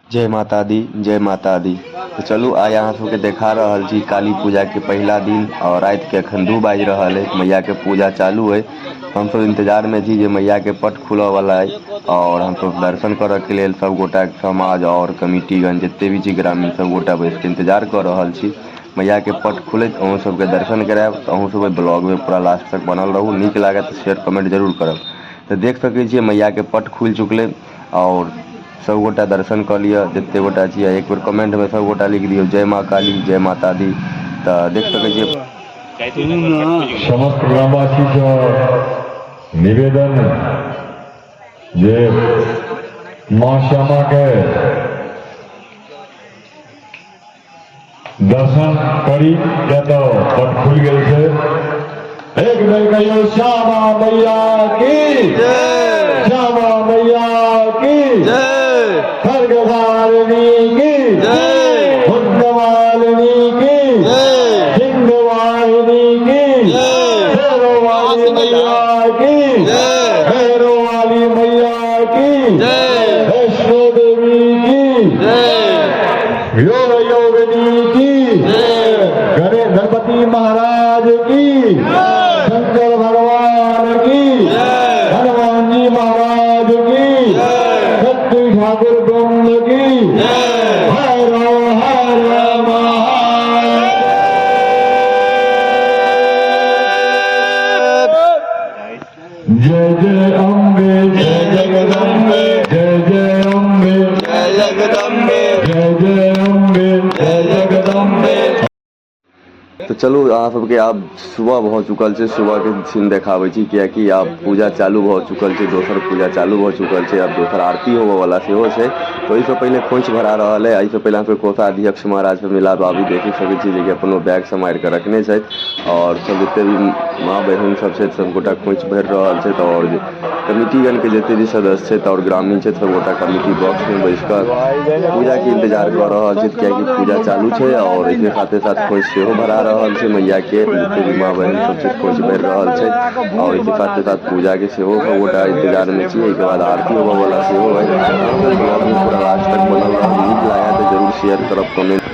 जय माता दी, जय माता दी। तऽ चलू आइ अहाँ सबके देखा रहल छी काली पूजाके पहिला दिन आओर रातिके एखन 2 बाजि रहल अइ। मैयाके पूजा चालू अइ। हमसब इंतजारमे छी जे मैयाके पट खुलऽवला अइ आओर हमसब दर्शन करऽके लेल सब गोटा समाज आओर कमिटीगण जते भी छी ग्रामीण सब गोटा बैसिके इंतजार कऽ रहल छी। मैयाके पट खुलैत अहूँ सबके दर्शन करायब। तऽ अहूँ सब एहि ब्लॉगमे पूरा लास्ट तक बनल रहू। नीक लागत तऽ शेयर कमेंट जरूर करब। तऽ देख सकै छियै मैयाके पट खुलि चुकलै आओर सब गोटा दर्शन कऽ लिअ जते गोटा छियै। एक बेर कमेंटमे सब गोटा लिख दियौ जय माँ काली, जय माता दी। तऽ देख सकै छियै। समस्त ग्रामवासीसँ निवेदन जे माँ श्यामाके दर्शन करी, किया तऽ पट खुलि गेल छै। एक बेर कहियौ श्यामा मैया की, श्यामा मैया की, खड्गधारिणी की, मुण्डमालिनी की, सिंहवाहिनी की, भैरव वाली मैया की, भैरव वाली मैया की, वैष्णो देवी की, योग योगिनी की, गणेश गणपति महाराज की, शंकर भगवान की, हनुमान जी महाराज की, शक्ति ठाकुर ब्रह्म की, हर हर महादेव। जय जय अम्बे जय जगदम्बे, जय जय अम्बे जय जगदम्बे, जय जय अम्बे जय जगदम्बे। तऽ चलू अहाँ सबके आब सुबह भऽ चुकल छै। सुबहके सीन देखाबै छी कियाकि आब पूजा चालू भऽ चुकल छै। दोसर पूजा चालू भऽ चुकल छै। आब दोसर आरती होबऽवला सेहो छै। तऽ ओहिसँ पहिले खोंइछ भरा रहल अइ। एहिसँ पहिले अहाँ सबके कोषाध्यक्ष महाराज से मिलाब आबी देखि सकै छी जेकि अपनो बैग सम्हारि कऽ रखने छथि आओर सब जते भी माँ बहिन सब छथि सब गोटा खोंइछ भरि रहल छथि आओर कमिटीगणके जते भी सदस्य छथि आओर ग्रामीण छथि सब गोटा कमिटी बॉक्समे बैस कऽ पूजाके इंतजार कऽ रहल छथि कियाकि पूजा चालू छै आओर एहिके साथे साथ खोंइछ सेहो भरा रहल छै। मैयाके जते भी माँ बहिन सब छथि खोंइछ भरि रहल छथि आओर एहिके साथे साथ पूजाके सेहो सब गोटा इंतजारमे छी। एहिके बाद आरती होबऽवला सेहो अइ। ब्लॉगमे पूरा लास्ट तक बनल रहब। नीक लागत तऽ जरूर शेयर करब, कमेंट।